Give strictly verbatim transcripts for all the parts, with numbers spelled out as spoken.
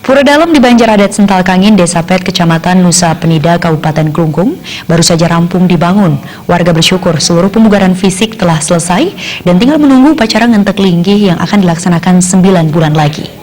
Pura Dalem di Banjar Adat Sental Kangin, Desa Pet, Kecamatan Nusa Penida, Kabupaten Klungkung, baru saja rampung dibangun. Warga bersyukur seluruh pemugaran fisik telah selesai dan tinggal menunggu upacara ngentek linggih yang akan dilaksanakan sembilan bulan lagi.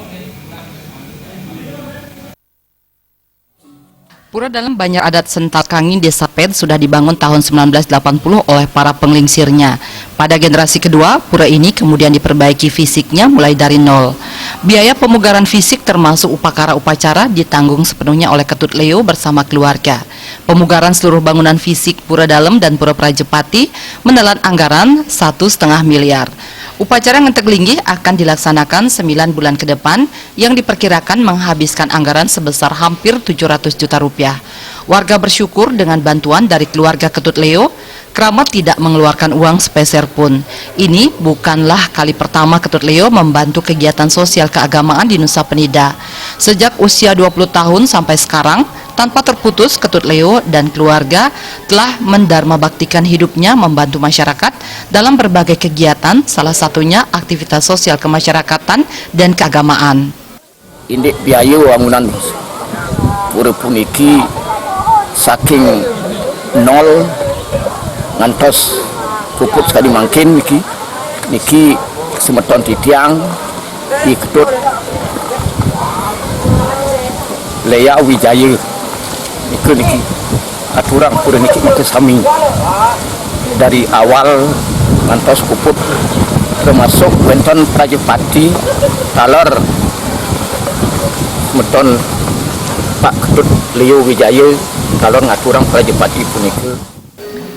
Pura Dalem Banjar Adat Sental Kangin, Desa Pet, sudah dibangun tahun sembilan belas delapan puluh oleh para penglingsirnya. Pada generasi kedua, pura ini kemudian diperbaiki fisiknya mulai dari nol. Biaya pemugaran fisik termasuk upakara upacara ditanggung sepenuhnya oleh Ketut Leo bersama keluarga. Pemugaran seluruh bangunan fisik Pura Dalem dan Pura Prajepati menelan anggaran satu setengah miliar. Upacara ngentek linggih akan dilaksanakan sembilan bulan ke depan yang diperkirakan menghabiskan anggaran sebesar hampir tujuh ratus juta rupiah. Warga bersyukur dengan bantuan dari keluarga Ketut Leo, krama tidak mengeluarkan uang sepeser pun. Ini bukanlah kali pertama Ketut Leo membantu kegiatan sosial keagamaan di Nusa Penida. Sejak usia dua puluh tahun sampai sekarang, tanpa terputus, Ketut Leo dan keluarga telah mendarmabaktikan hidupnya membantu masyarakat dalam berbagai kegiatan, salah satunya aktivitas sosial kemasyarakatan dan keagamaan. Indik biaya wangunan pura puniki saking nol ngantos puput sakadi mangkin niki, niki semeton titiang I Ketut Lea Wijaya. Nika niki aturang pura niki kita sami dari awal ngantos puput, termasuk wénten Prajapati taler semeton Pak Ketut Leo Wijaya taler ngaturang Prajapati punika.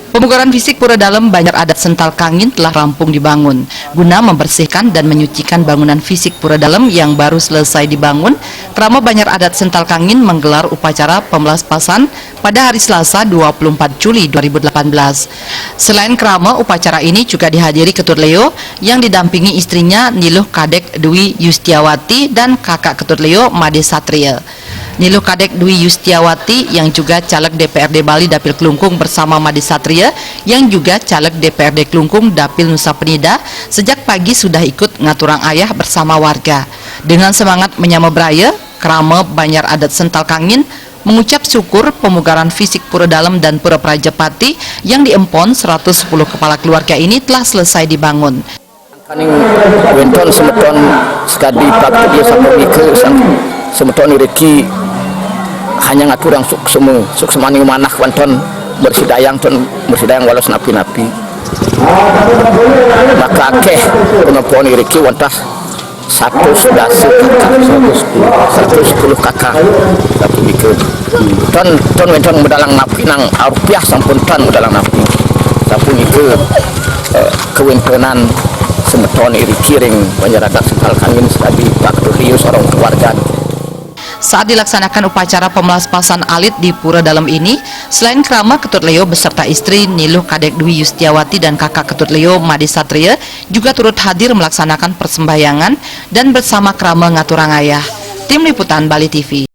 Pemugaran fisik Pura Dalem Banjar Adat Sental Kangin telah rampung dibangun. Guna membersihkan dan menyucikan bangunan fisik Pura Dalem yang baru selesai dibangun, Krama Banjar Adat Sental Kangin menggelar upacara pemelaspasan pada hari Selasa, dua puluh empat Juli dua ribu delapan belas. Selain krama, upacara ini juga dihadiri Ketut Leo yang didampingi istrinya Niluh Kadek Dwi Yustiawati dan kakak Ketut Leo, Made Satria. Niluh Kadek Dwi Yustiawati yang juga caleg D P R D Bali Dapil Klungkung bersama Made Satria yang juga caleg D P R D Klungkung Dapil Nusa Penida sejak pagi sudah ikut ngaturang ayah bersama warga. Dengan semangat menyama braya, Krama Banjar Adat Sental Kangin mengucap syukur pemugaran fisik Pura Dalem dan Pura Prajapati yang diempon seratus sepuluh kepala keluarga ini telah selesai dibangun. Kaning wénten semeton sakadi Pak Ketut Leo sapunika, sang semeton iriki hanya ngaturang suksema, suksemaning manah wénten mresidayang ten mresidayang walos napi-napi. Maka akéh panampuan iriki wantah satus dasa kakak, satus sepuluh, satus sepuluh kakak sapunika. Ten, ten wénten medalang napi nang rupiah sampun ten medalang napi. Sapunika, eh, kawéntenan semeton iriki ring Banjar Adat Sental Kangin sakadi Pak Ketut Leo sareng keluarga. Saat dilaksanakan upacara pemelaspasan alit di Pura Dalem ini, selain krama, Ketut Leo beserta istri Niluh Kadek Dwi Yustiawati dan kakak Ketut Leo, Made Satria, juga turut hadir melaksanakan persembahyangan dan bersama krama ngaturang ayah. Tim Liputan Bali T V.